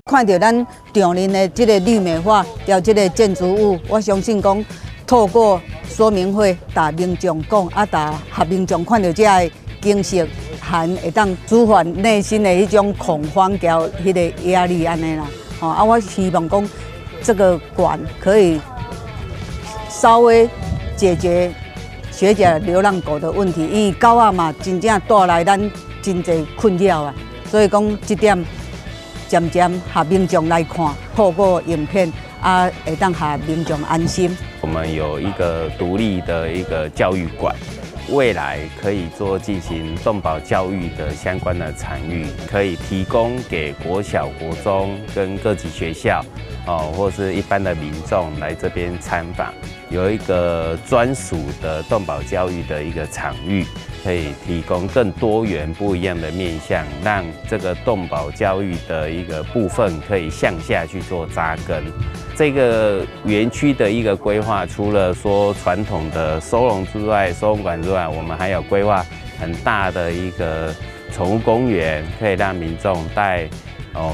看著咱長林的這个綠美化，著這个建築物，我相信講透過說明會，共民眾講，啊，共予民眾看著這个景色，還會當舒緩內心的彼種恐慌，佮彼个壓力按呢啦。吼啊，我希望講這个館可以稍微解決學甲流浪狗的問題，因為狗仔嘛真正帶來咱真濟困擾啊，所以講這點漸漸予民眾來看，透過影片啊，會當予民眾安心。我們有一個獨立的一個教育館，未來可以做進行動保教育的相關的場域，可以提供給國小、國中跟各級學校，哦，或是一般的民眾來這邊參訪，有一個專屬的動保教育的一個場域，可以提供更多元不一樣的面向，讓這個動保教育的一個部分可以向下去做扎根。這個園區的一個規劃，除了說傳統的收容之外，收容館之外，我們還有規劃很大的一個寵物公園，可以讓民眾帶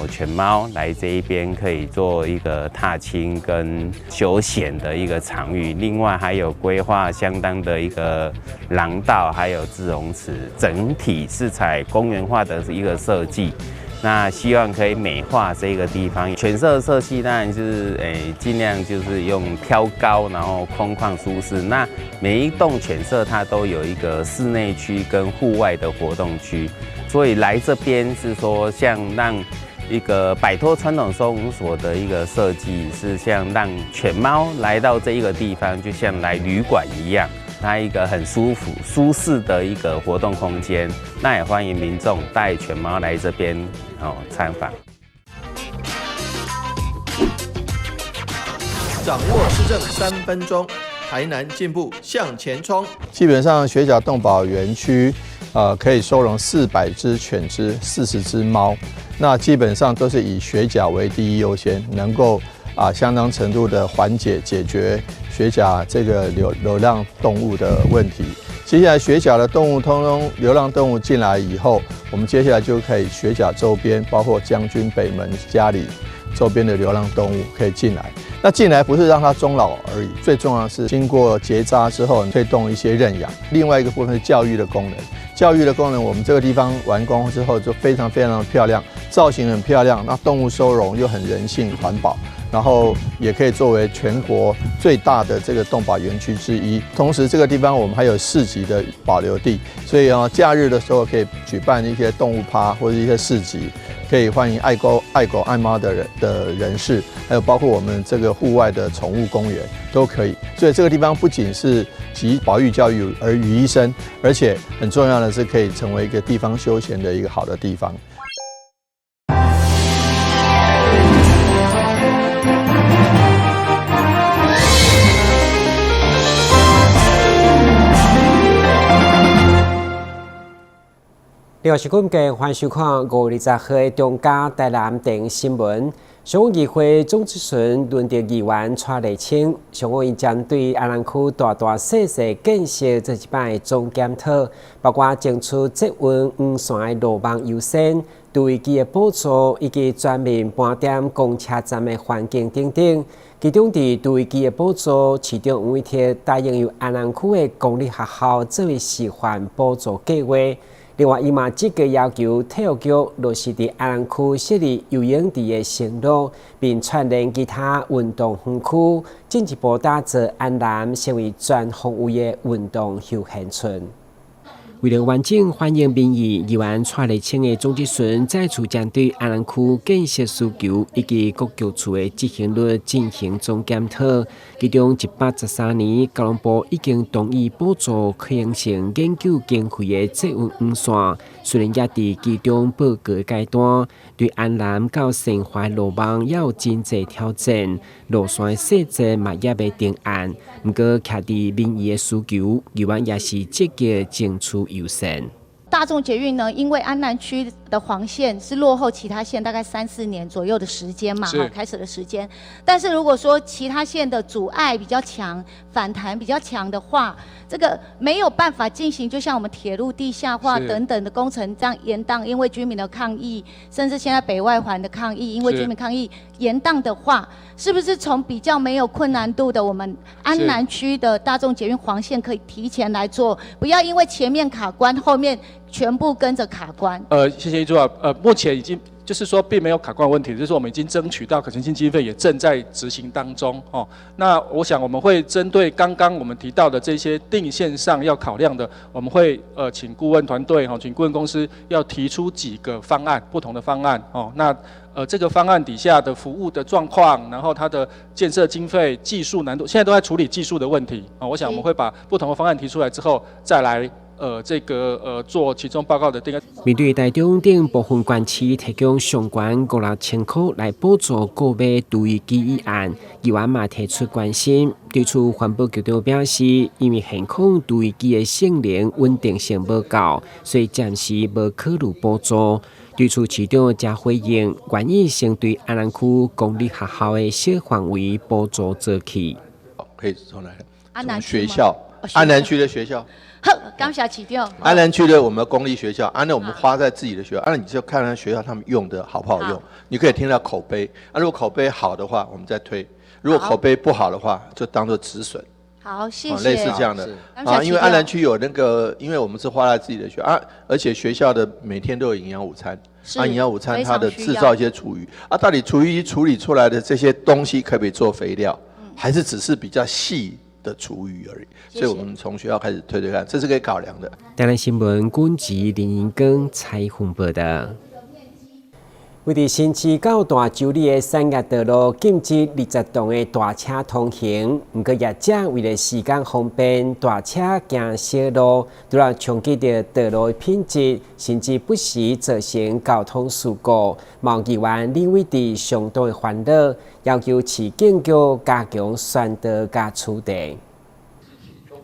犬貓來這一邊，可以做一個踏青跟休閒的一個場域。另外還有規劃相當的一個廊道，還有自容池，整體是採公園化的一個設計。那希望可以美化這個地方，犬舍設計當然是盡量就是用挑高，然後空曠舒適。那每一棟犬舍它都有一個室內區跟戶外的活動區，所以來這邊是說像讓一個擺脫傳統收容所的一個設計，是像讓犬貓來到這一個地方，就像來旅館一樣，它一個很舒服、舒適的一個活動空間。那也歡迎民眾帶犬貓來這邊參訪。掌握市政3分鐘，台南進步向前衝。基本上，學甲動保園區，可以收容400隻犬隻、40隻貓。那基本上都是以學甲為第一優先，能夠相當程度的緩解解決學甲這個流浪動物的問題。接下來學甲的動物通通流浪動物進來以後，我們接下來就可以學甲周邊，包括將軍北門家裡周邊的流浪動物可以進來。那進來不是讓它終老而已，最重要的是經過結紮之後，推動一些認養。另外一個部分是教育的功能，教育的功能，我們這個地方完工之後就非常非常的漂亮，造型很漂亮，那動物收容又很人性環保。然後也可以作為全國最大的這個動保園區之一。同時，這個地方我們還有市集的保留地，所以啊，假日的時候可以舉辦一些動物趴或者一些市集，可以歡迎愛狗、愛狗、愛貓的人士，還有包括我們這個戶外的寵物公園都可以。所以這個地方不僅是集保育教育而於一身，而且很重要的是可以成為一個地方休閒的一個好的地方。另是今嘅歡迎收看5月20號的中嘉台南電新聞。上午議會總質詢輪到議員蔡麗清，上午伊針對安南區大大細細建設做一擺總檢討，包括爭取捷運黃線的路網優先、除危機的補助以及全面盤點公車站的環境等等。其中佇除危機的補助，市長委託答應由安南區的公立學校作為示範補助計劃。另外，伊嘛積極要求體育局落實佇安南區設立游泳池的承諾，並串聯其他運動園區，進一步打造安南成為全方位的運動休閒村。為了完整反映民意，議員蔡麗清的總質詢再次針對安南區建設需求以及各局處的執行率進行總檢討。其中，113年，交通部已經同意補助可行性研究經費的捷運黃線，雖然也佇其中報告階段，對安南到善化路網也有真濟挑戰，路線細節嘛猶未定案。毋過，徛佇民意的需求，議員也是積極爭取優先。大眾捷運呢，因為安南區的黃線是落後其他線大概三四年左右的時間嘛，哈，開始的時間。但是如果說其他線的阻礙比較強，反彈比較強的話，這個沒有辦法進行，就像我們鐵路地下化等等的工程這樣延宕，因為居民的抗議，甚至現在北外環的抗議，因為居民抗議延宕的話，是不是從比較沒有困難度的我們安南區的大眾捷運黃線可以提前來做，不要因為前面卡關，後面全部跟着卡關？謝謝一組啊，目前已經就是說並沒有卡關問題，就是我們已經爭取到可行性經費，也正在執行當中哦。那我想我們會針對剛剛我們提到的這些定線上要考量的，我們會請顧問團隊哈，請顧問公司要提出幾個方案，不同的方案哦。那這個方案底下的服務的狀況，然後它的建設經費、技術難度，現在都在處理技術的問題啊。我想我們會把不同的方案提出來之後，再來這個做其中報告的定案。面對台中等部分縣市提供上懸五六千箍來補助購買廚餘機議案，議員嘛提出關心。對此，環保局長表示，因為現況廚餘機的性能穩定性無夠，所以暫時無考慮補助。對此，市長才回應，願意先對安南區公立學校的小範圍補助做起。可以從來從學校，安南區的學校。好，感謝市長。安南區的我們公立學校，安南我們花在自己的學校，安南你就看看學校他們用的好不好用，你可以聽到口碑。啊，如果口碑好的話，我們再推；如果口碑不好的話，就當做止損。好，謝謝。類似這樣的啊，因為安南區有那個，因為我們是花在自己的學校啊，而且學校的每天都有營養午餐，啊，營養午餐它的製造一些廚餘啊，到底廚餘處理出來的這些東西可不可以做肥料，還是只是比較細的廚餘而已？所以我們從學校開始推推看，這是可以考量的。台南新聞軍籍林英庚採訪報道。位佇新市到大洲里的產業道路禁止20噸的大車通行，毋過業者為了時間方便，大車行小路，除了衝擊著道路的品質，甚至不時造成交通事故。嘛有議員李偉智相當的煩惱，要求市警局加強宣導佮取締。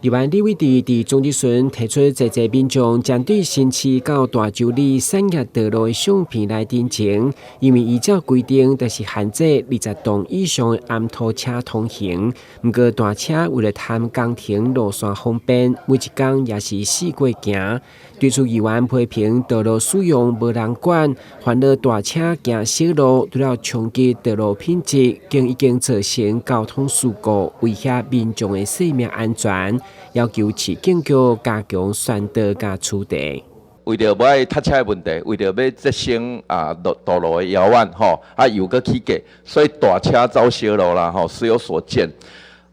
議員李偉智佇總質詢提出，濟濟民眾針對新市到大洲里產業道路的相片來陳情，因為依照規定，就是限制20噸以上的암拖車通行。毋過大車為了貪工程路線方便，每一工也是四過行。對此議員批評道路使用無人管，煩惱大車行小路，除了衝擊道路品質，更已經造成交通事故，威脅民眾的生命安全。要求市警局加強宣導佮取締。為著無愛塞車的問題，為著欲節省啊路道路的搖彎吼，啊油閣起價，所以大車走小路啦吼，時有所見。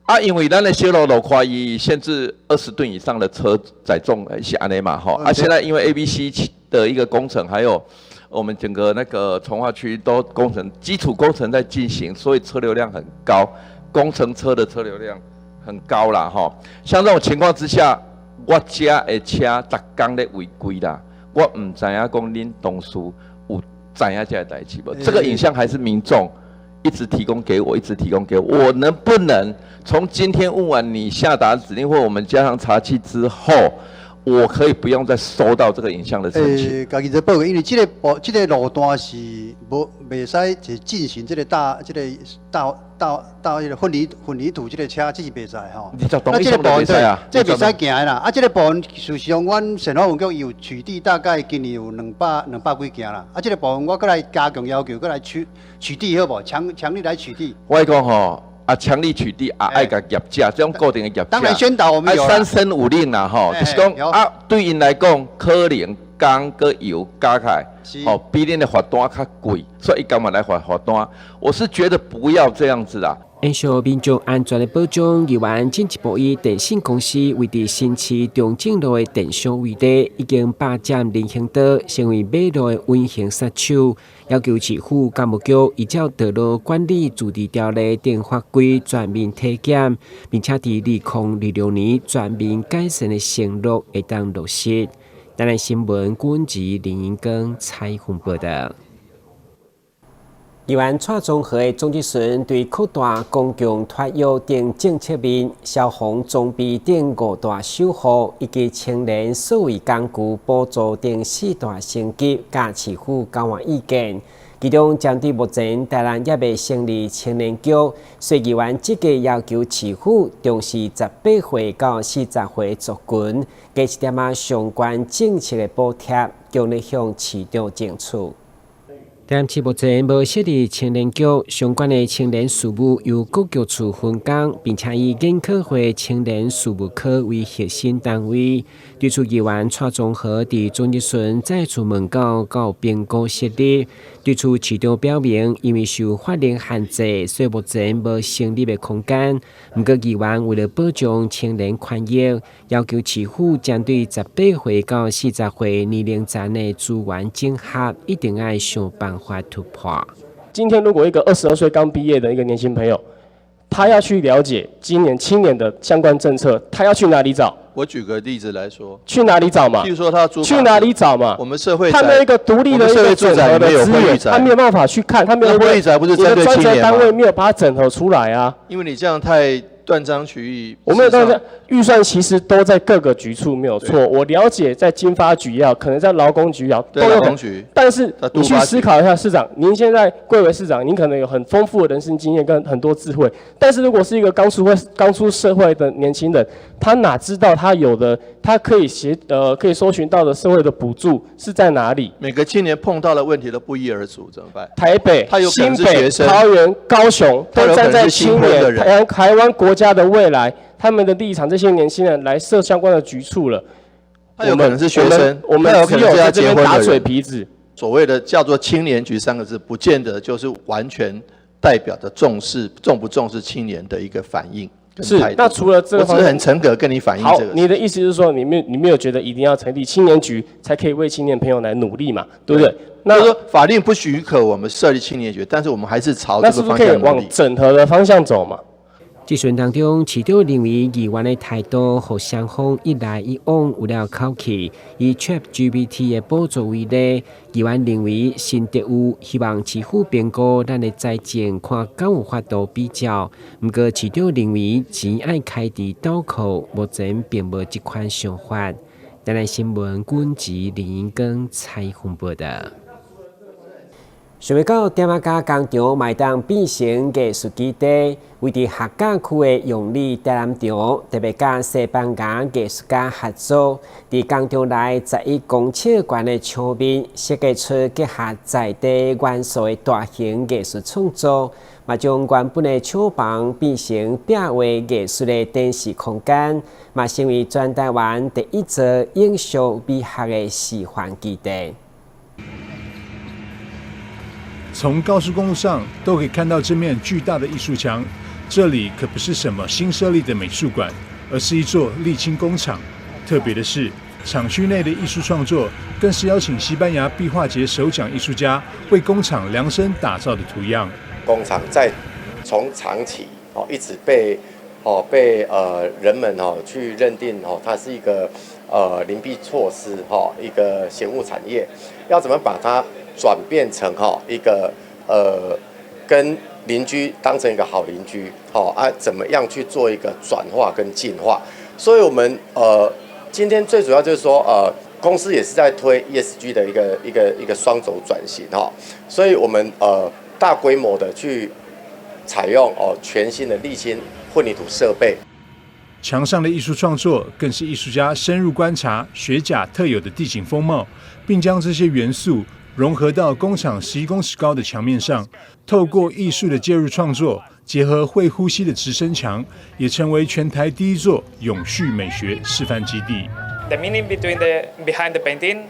啊，因為咱的小路路寬，伊限制20噸以上的車載重是按呢嘛吼。啊，現在因為 ABC 的一個工程，還有我們整個那個重劃區都工程基礎工程在進行，所以車流量很高，工程車的車流量很高啦吼。像這種情況之下，我遮的車逐工咧違規啦，我毋知影講恁同事有知影這个代誌無？這個影像還是民眾一直提供給我，一直提供給我，我能不能從今天問完你下達指令或我們加上查緝之後，我可以不用再收到這個影像的申請？家己在報告，因為這個部這個路段是無袂使就進行這個大這個大大大彼个混凝土這個車，這是袂使吼。那這個部分對，這袂使行的啦。啊，這個部分事實上，阮縣發局有取締，大概今年有兩百幾件啦。啊，這個部分我閣來加強要求，閣來取締好無？強力來取締。我講吼。啊，強力取締啊，愛共業者，這種固定的業者。當然宣導我們有。三申五令啦，吼，就是講啊，對𪜶來講，可能工閣油加起來，吼，比恁的罰單較貴，所以伊甘願來罰罰單。我是覺得不要這樣子啦。延續民眾安全的保障，議員進一步以電信公司位佇新市中正路的電商為例，已經霸佔人行道，成為馬路的隱形殺手。要求市府工務局依照道路管理自治條例等法規全面體檢，並且佇2026年全面改善的承諾會當落實。台南新聞郭文吉、林英庚採訪報道。議員蔡宗和的總質詢對擴大公共托育等政策面、消防裝備等五大守護，以及青年數位工具補助等四大升級，佮市府交換意見。其中針對目前台南猶未成立青年局，所以議員積極要求市府重視18歲到40歲族群，加一點仔相關政策的補貼，強力向市長爭取。台南市目前無設立青年局，相關的青年事務由各局處分工，並且以研考會青年事務科為核心單位。對此議員蔡宗和佇總質詢再次問到閣有評估設立。對此市長表明，因為受法令限制，所以目前無成立的空間。毋過議員為了保障青年權益，要求市府針對18歲到40歲年齡層的資源整合，一定愛想辦法突破。今天如果一個22歲剛畢業的一個年輕朋友，他要去了解今年青年的相關政策，他要去哪裡找？我舉個例子來說，去哪裡找嘛？譬如說他租去哪裡找嘛？我們社會他沒有一個獨立的一個整合的資源，他沒有辦法去看，他沒有會宅不是針對青年單位沒有把它整合出來啊。因為你這樣太斷章取義。我沒有斷章，預算其實都在各個局處沒有錯。我了解，在經發局也好，可能在勞工局也好，都有。勞工局。但是你去思考一下，市長，您現在貴為市長，您可能有很豐富的人生經驗跟很多智慧。但是如果是一個剛出社會的年輕人，他哪知道他有的，他可以搜尋到的社會的補助是在哪裡？每個青年碰到的問題都不一而足，怎麼辦？台北、他有可能新北、是學生、桃園、高雄都站在青年台灣國家的未來，他們的立場，這些年輕人來設相關的局處了。他有可能是學生，我們只有在這邊打嘴皮子。所謂的叫做青年局三個字，不見得就是完全代表着重視重不重視青年的一個反應。是，那除了這個，我只是很誠懇跟你反映這個。你的意思是說，你沒有覺得一定要成立青年局才可以為青年朋友來努力嘛？對不對？那就是說法令不許可我們設立青年局，但是我們還是朝這個方向努力。那是不是可以往整合的方向走嘛？質詢當中，市長認為議員的態度予雙方一來一往有了口氣。以 ChatGPT 的補助為例，議員認為新德有希望市府評估咱的財政，看敢有法度比較。毋過市長認為錢愛開佇刀口，目前並無這款想法。台南新聞軍籍林英庚採訪報道。想欲到點仔甲工廠嘛會當變成藝術基地，位佇學甲區的永利展覽場，特別佮西班牙藝術家合作，佇工廠內11公尺懸的牆面設計出結合在地元素的大型藝術創作，嘛將原本的廠房變成壁畫藝術的展示空間，嘛成為全台灣第一座永續美學的示範基地。從高速公路上都可以看到這面巨大的藝術牆。這裡可不是什麼新設立的美術館，而是一座瀝青工廠。特別的是，廠區內的藝術創作更是邀請西班牙壁畫節首獎藝術家為工廠量身打造的圖樣。工廠在從長期哦一直被人們哦去認定哦它是一個鄰避措施哈一個嫌惡產業，要怎麼把它轉變成哈一個跟鄰居當成一個好鄰居，好啊，怎麼樣去做一個轉化跟進化？所以，我們今天最主要就是說，公司也是在推 ESG 的一個雙軸轉型哈，所以我們大規模的去採用哦全新的瀝青混凝土設備。牆上的藝術創作更是藝術家深入觀察學甲特有的地景風貌，並將這些元素融合到工廠11公尺高的牆面上，透過藝術的介入創作，結合會呼吸的植生牆，也成為全台第一座永續美學示範基地。 The meaning behind the painting,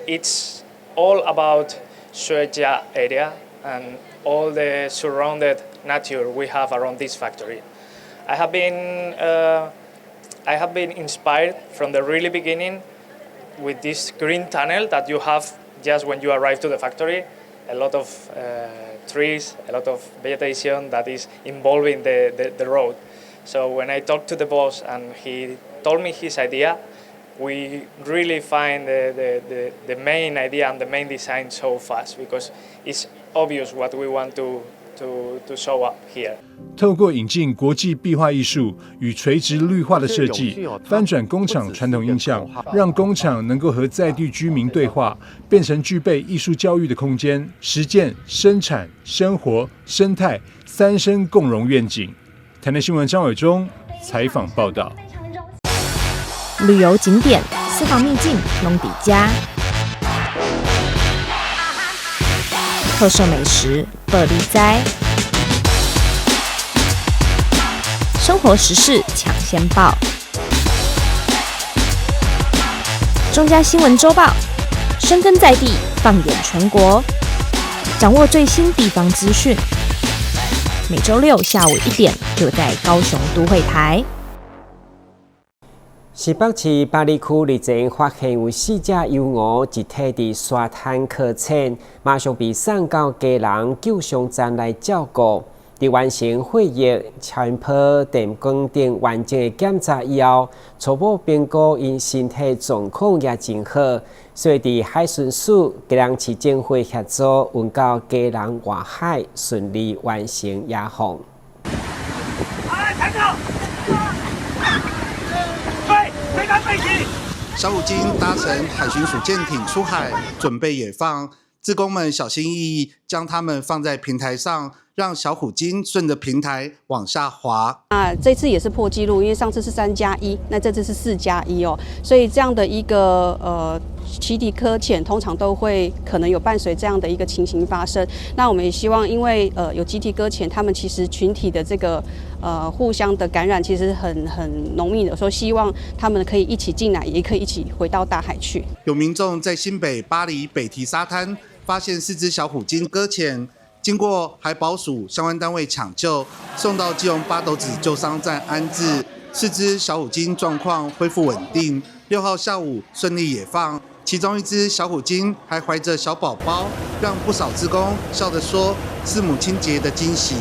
it's all about 學甲 area and all the surrounded nature we have around this factory. I have been inspired from the really beginning with this green tunnel that you have just when you arrive to the factory. A lot of trees, a lot of vegetation that is involving the road. So when I talked to the boss and he told me his idea, we really find the main idea and the main design so fast because it's Obvious what we want to show up here. 透過引進國際壁畫藝術與垂直綠化的設計，翻轉工廠傳統印象，讓工廠能夠和在地居民對話，變成具備藝術教育的空間，實踐生產、生活、生態三生共榮願景。台南新聞張偉忠採訪報道。旅遊景點、私房秘境攏佇遮，特色美食報你知，生活時事搶先報，中嘉新聞週報，深耕在地，放眼全國，掌握最新地方資訊。每週六下午1點，就在高雄都會台。新北市八里區日前發現有四隻遊鼯集體佇沙灘擱淺，馬上被送到基隆救傷站來照顧。佇完成血液、超音波、電光等完整的檢查以後，初步評估𪜶身體狀況也真好，所以佇海巡署、基隆市政府協助，運到基隆外海順利完成野放。來，小虎鯨搭乘海巡署艦艇出海，準備野放。志工們小心翼翼將它們放在平台上，讓小虎鯨順着平台往下滑。啊，這次也是破紀錄，因為上次是3加1，那這次是4加1哦，所以這樣的一個集體擱淺，通常都會可能有伴隨這樣的一個情形發生。那我們也希望，因為有集體擱淺，他們其實群體的這個互相的感染其實很濃密的，所以希望他們可以一起進來，也可以一起回到大海去。有民眾在新北八里北堤沙灘發現四隻小虎鯨擱淺，經過海保署相關單位搶救，送到基隆八斗子救傷站安置。四隻小虎鯨狀況恢復穩定，6號下午順利野放。其中一隻小虎鯨還懷着小寶寶，讓不少志工笑着說是母親節的驚喜。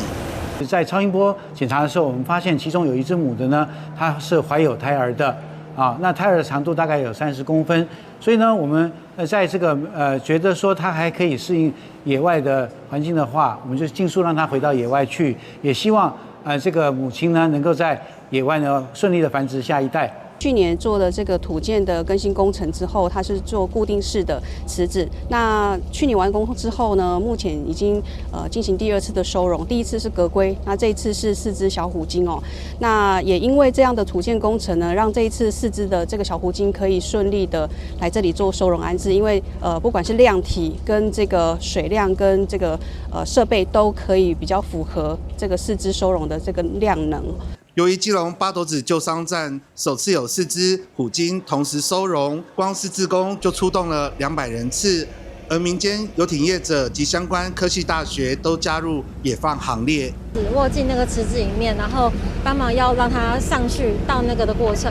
在超音波檢查的時候，我們發現其中有一隻母的呢，它是懷有胎兒的，啊，那胎兒的長度大概有30公分，所以呢，我們在這個覺得說它還可以適應野外的環境的話，我們就盡速讓它回到野外去，也希望這個母親呢能夠在野外呢順利的繁殖下一代。去年做了這個土建的更新工程之後，它是做固定式的池子。那去年完工之後呢，目前已經進行第二次的收容，第一次是革龜，那這一次是四隻小虎鯨哦。那也因為這樣的土建工程呢，讓這一次四隻的這個小虎鯨可以順利的來這裡做收容安置，因為不管是量體跟這個水量跟這個設備都可以比較符合這個四隻收容的這個量能。由於基隆八斗子救傷站首次有四隻虎鯨同時收容，光是志工就出動了200人次，而民間遊艇業者及相關科系大學都加入野放行列。握進那個池子裡面，然後幫忙要讓它上去到那個的過程。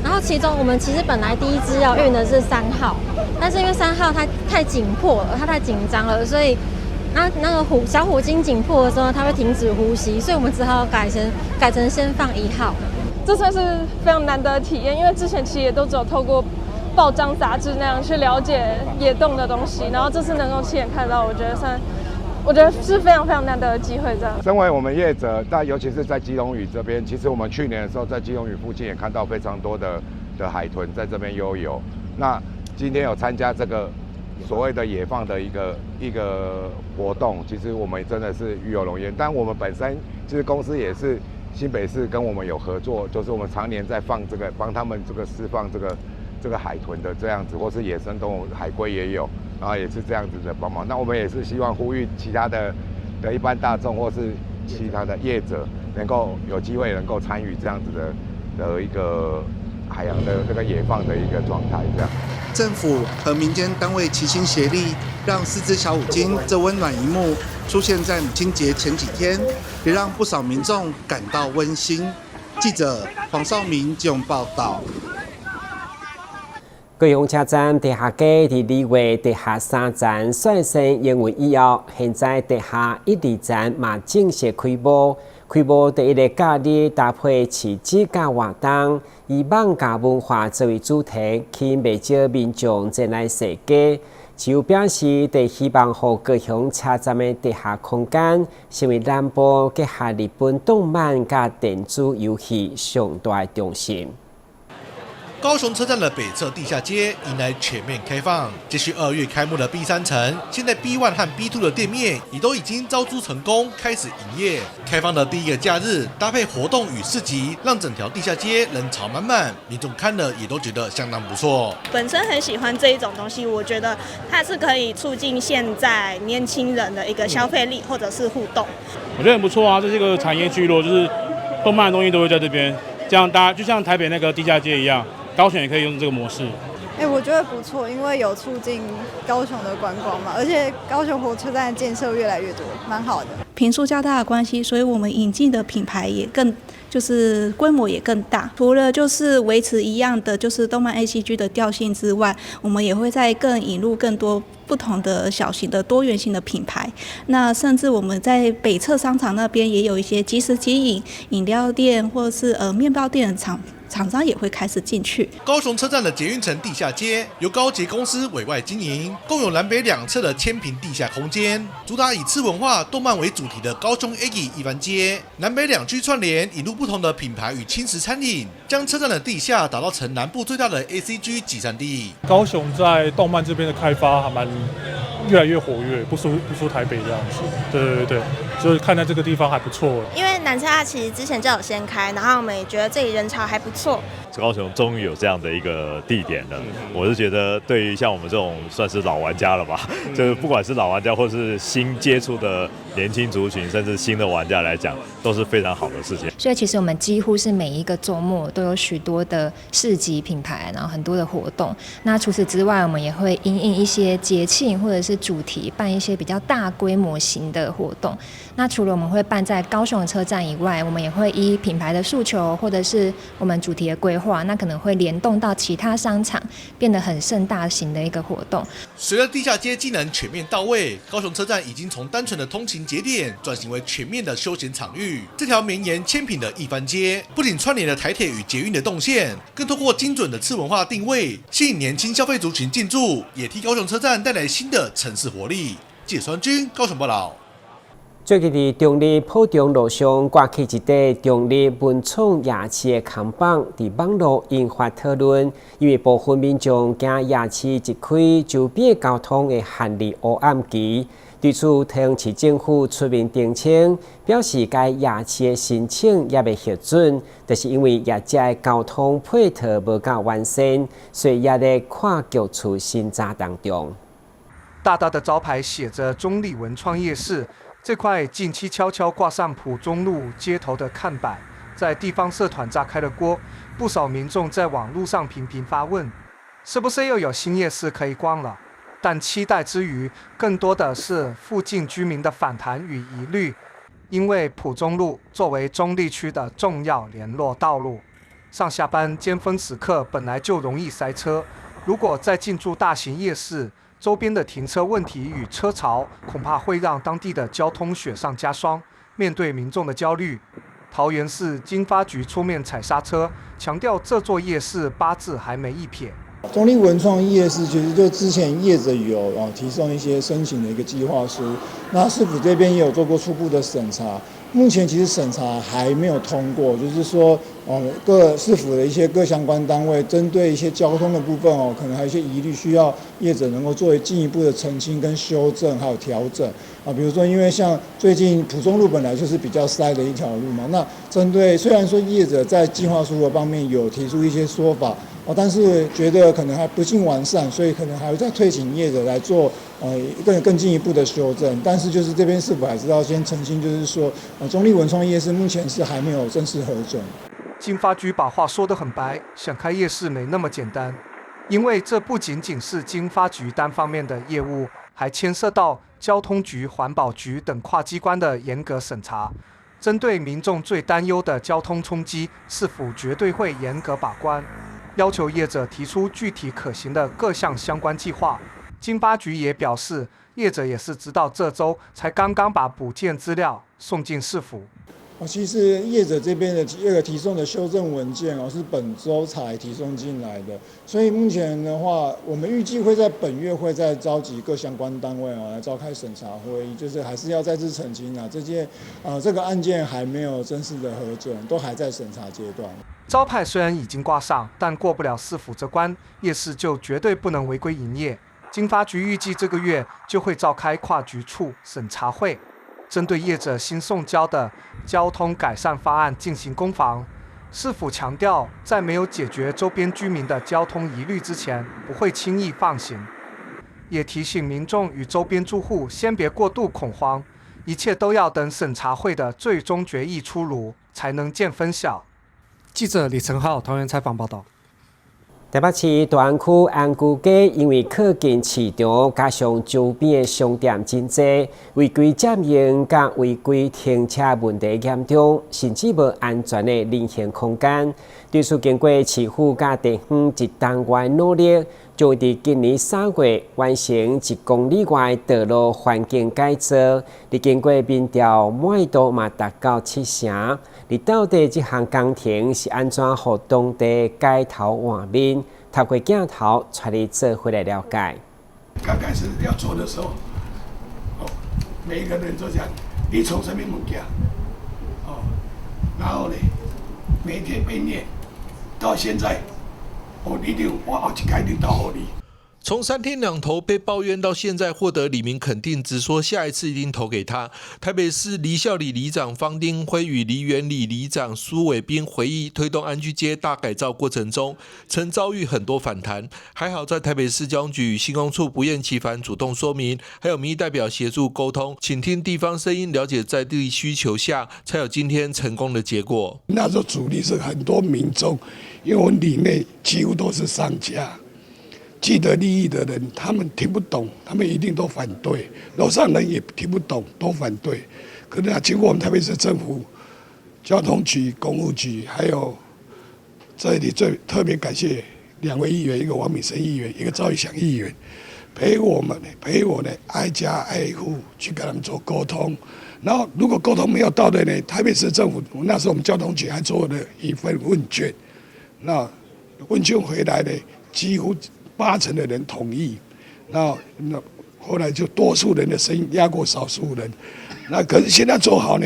然後其中我們其實本來第一隻要運的是3號，但是因為三號它太緊迫了，它太緊張了，所以那個小虎鯨緊迫的時候，它會停止呼吸，所以我們只好改成先放1號。這算是非常難得的體驗，因為之前其實也都只有透過報章雜誌那樣去了解野洞的東西，然後這次能夠親眼看到，我覺得是非常非常難得的機會。這樣。身為我們業者，但尤其是在基隆嶼這邊，其實我們去年的時候在基隆嶼附近也看到非常多的海豚在這邊悠遊。那今天有參加這個所謂的野放的一個活動，其實我們真的是與有榮焉。但我們本身其實公司也是新北市跟我們有合作，就是我們常年在放這個，幫他們這個釋放這個海豚的這樣子，或是野生動物海龜也有，然後也是這樣子的幫忙。那我們也是希望呼籲其他的一般大眾或是其他的業者，能夠有機會能夠參與這樣子的一個海洋的這個野放的一個狀態，這樣。政府和民間單位齊心協力，讓四隻小虎鯨這溫暖一幕出現在母親節前幾天，也讓不少民眾感到溫馨。記者黃少明基隆報道。高雄車站地下街佇2月地下3層率先營運以後，現在地下一、二層嘛正式開幕。開幕第一个假日搭配市集佮活動，以艋舺文化作為主題，吸引袂少民眾前來踅街。市府表示，佇希望予高雄車站的地下空間成為南部結合日本動漫佮電子遊戲上大的中心。高雄車站的北側地下街迎來全面開放，接續2月開幕的 B3層，現在 B1 和 B2 的店面也都已經招租成功，開始營業。開放的第一個假日，搭配活動與市集，讓整條地下街人潮滿滿，民眾看了也都覺得相當不錯。本身很喜歡這一種東西，我覺得它是可以促進現在年輕人的一個消費力或者是互動。我覺得很不錯啊，這是一個產業聚落，就是動漫的東西都會在這邊，這樣大家就像台北那個地下街一樣。高雄也可以用這個模式。哎，我覺得不錯，因為有促進高雄的觀光嘛，而且高雄火車站建設越來越多，蠻好的。坪數較大的關係，所以我們引進的品牌也更，就是規模也更大。除了就是維持一樣的就是動漫 ACG 的調性之外，我們也會再更引入更多不同的小型的多元性的品牌。那甚至我們在北側商場那邊也有一些即食即飲飲料店，或者是麵包店的廠商也會開始進去。高雄車站的捷運城地下街由高捷公司委外經營，共有南北兩側的千坪地下空間，主打以次文化、動漫為主題的高雄 Eki 一番街，南北兩區串聯，引入不同的品牌與輕食餐飲，將車站的地下打造成南部最大的 ACG 集散地。高雄在動漫這邊的開發還蠻越來越活躍，不輸台北這樣子。對對對，所以看在這個地方還不錯。因為南車它其實之前就有先開，然後我們也覺得這裡人潮還不錯。高雄終於有這樣的一個地點了，我是覺得對於像我們這種算是老玩家了吧，就是不管是老玩家或是新接觸的年輕族群，甚至新的玩家來講，都是非常好的事情。所以其實我們幾乎是每一個週末都有許多的市集品牌，然後很多的活動。那除此之外，我們也會因應一些節慶或者是主題，辦一些比較大規模型的活動。那除了我們會辦在高雄車站以外，我們也會依品牌的訴求或者是我們主題的規劃，那可能會聯動到其他商場，變得很盛大型的一個活動。隨着地下街機能全面到位，高雄車站已經從單純的通勤節點轉型為全面的休閒場域。這條綿延千坪的一番街，不僅串聯了台鐵與捷運的動線，更透過精準的次文化定位，吸引年輕消費族群進駐，也替高雄車站帶來新的城市活力。記者雙軍高雄報道。最近佇中坜埔中路上掛起一塊中坜文創夜市的看板，佇網路引發討論，因為部分民眾驚夜市一開，周邊交通會陷入烏暗期。對此，台中市政府出面澄清，表示該夜市的申請猶未核准，就是因為業者的交通配套無夠完善，所以猶咧跨局處審查當中。大大的招牌寫着“中坜文創夜市”。這塊近期悄悄掛上埔中路街頭的看板，在地方社團炸開了鍋，不少民眾在網路上頻頻發問：是不是又有新夜市可以逛了？但期待之餘，更多的是附近居民的反彈與疑慮，因為埔中路作為中坜區的重要聯絡道路，上下班尖峰時刻本來就容易塞車，如果再進駐大型夜市，周邊的停車問題與車潮，恐怕會讓當地的交通雪上加霜。面對民眾的焦慮，桃園市經發局出面踩剎車，強調這座夜市八字還沒一撇。中坜文創夜市其實就之前業者有提送一些申請的一個計劃書，那市府這邊也有做過初步的審查，目前其實審查還沒有通過，就是說各市府的一些各相關單位針對一些交通的部分哦，可能還有一些疑慮，需要業者能夠作為進一步的澄清跟修正，還有調整啊。比如說，因為像最近埔中路本來就是比較塞的一條路嘛，那針對雖然說業者在計劃書的方面有提出一些說法。哦，但是覺得可能還不盡完善，所以可能還會再退請業者來做更進一步的修正。但是就是這邊是否還是要先澄清，就是說，中坜文創夜市目前是還沒有正式核准。經發局把話說得很白，想開夜市沒那麼簡單，因為這不僅僅是經發局單方面的業務，還牽涉到交通局、環保局等跨機關的嚴格審查。針對民眾最擔憂的交通衝擊，市府絕對會嚴格把關。要求業者提出具體可行的各項相關計劃。經發局也表示，業者也是直到這週才剛剛把補件資料送進市府。哦，其實業者這邊的這個提送的修正文件哦，是本週才提送進來的，所以目前的話，我們預計會在本月會再召集各相關單位哦來召開審查會議，就是還是要再次澄清啊，這件啊這個案件還沒有正式的核准，都還在審查階段。招牌雖然已經掛上，但過不了市府這關，夜市就絕對不能違規營業。經發局預計這個月就會召開跨局處審查會。針對業者新送交的交通改善方案進行攻防，市府強調，在沒有解決周邊居民的交通疑慮之前，不會輕易放行。也提醒民眾與周邊住戶先別過度恐慌，一切都要等審查會的最終決議出爐，才能見分曉。記者李成浩桃園採訪報道。台北市大安區安居街因為靠近市場，加上周邊的商店真濟，違規佔用佮違規停車問題嚴重，甚至無安全的人行空間。對此，經過市府佮地方一單位努力，將佇今年3月完成1公里外道路環境改造。佇經過民調滿意度嘛達到7成。而到底這項工程是按怎予當地改頭換面？透過鏡頭帶你做伙來了解。剛開始要做的時候，哦，每一個人都講你創啥物物件，哦，然後呢，每天被念，到現在，哦，你就我後一屆領導予你。從三天兩頭被抱怨到現在獲得里民肯定，直說下一次一定投給他。台北市梨孝里里長方丁輝與梨園里里長蘇偉斌回憶，推動安居街大改造過程中，曾遭遇很多反彈，還好在台北市交通局與興工處不厭其煩主動說明，還有民意代表協助溝通，傾聽地方聲音，了解在地需求下，才有今天成功的結果。那時候主力是很多民眾，因為我們里內幾乎都是商家。既得利益的人，他們聽不懂，他們一定都反對。樓上人也聽不懂，都反對。可是啊，經過我們台北市政府交通局、工務局，還有這裡最特別感謝兩位議員，一個王敏生議員，一個趙怡翔議員，陪我們，陪我呢，挨家挨戶去跟他們做溝通。然後如果溝通沒有到的呢，台北市政府那時候我們交通局還做了一份問卷，那問卷回來呢，幾乎8成的人同意，那後來就多數人的聲音壓過少數人，那可是現在做好呢，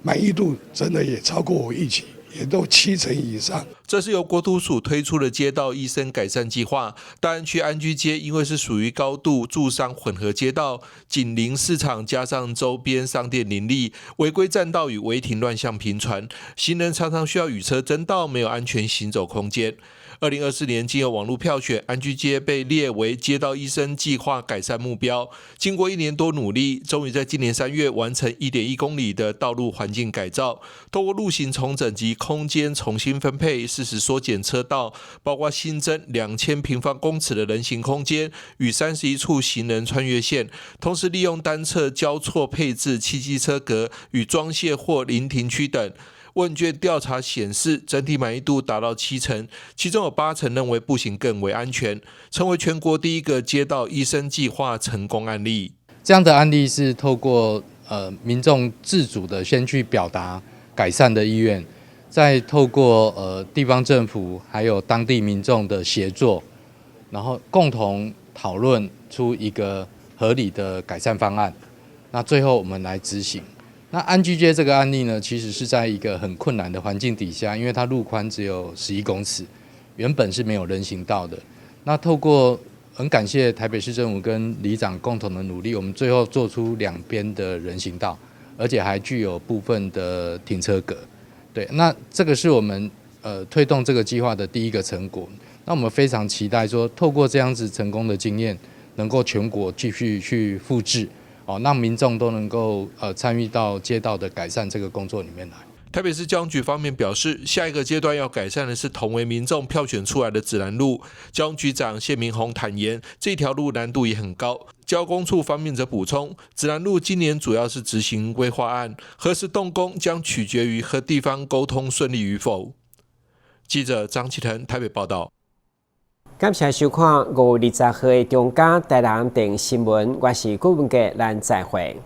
滿意度真的也超過我預期，也都7成以上。這是由國土署推出的街道醫生改善計劃。大安區安居街因為是屬於高度住商混合街道，緊鄰市場，加上周邊商店林立，違規佔道與違停亂象頻傳，行人常常需要與車爭道，沒有安全行走空間。2024年，經由網路票選，安居街被列為街道醫生計劃改善目標。經過一年多努力，終於在今年3月完成1.1公里的道路環境改造。透過路型重整及空間重新分配，適時縮減車道，包括新增2000平方公尺的人行空間與31處行人穿越線，同時利用單側交錯配置汽機車格與裝卸貨臨停區等。問卷調查顯示，整體滿意度達到7成，其中有8成認為步行更為安全，成為全國第一個街道醫生計劃成功案例。這樣的案例是透過民眾自主的先去表達改善的意願，再透過地方政府還有當地民眾的協作，然後共同討論出一個合理的改善方案，那最後我們來執行。那安居街這個案例呢，其實是在一個很困難的環境底下，因為它路寬只有11公尺，原本是沒有人行道的。那透過很感謝台北市政府跟里長共同的努力，我們最後做出兩邊的人行道，而且還具有部分的停車格。對，那這個是我們推動這個計劃的第一個成果。那我們非常期待說，透過這樣子成功的經驗，能夠全國繼續去複製。哦，讓民眾都能夠參與到街道的改善這個工作裡面來。台北市交通局方面表示，下一個階段要改善的是同為民眾票選出來的指南路。交通局長謝銘宏坦言，這條路難度也很高。交工處方面則補充，指南路今年主要是執行規劃案，何時動工將取決於和地方溝通順利與否。記者張啟騰台北報道。感謝收看5月20號的中嘉台南電新聞，我是郭文傑，咱再會。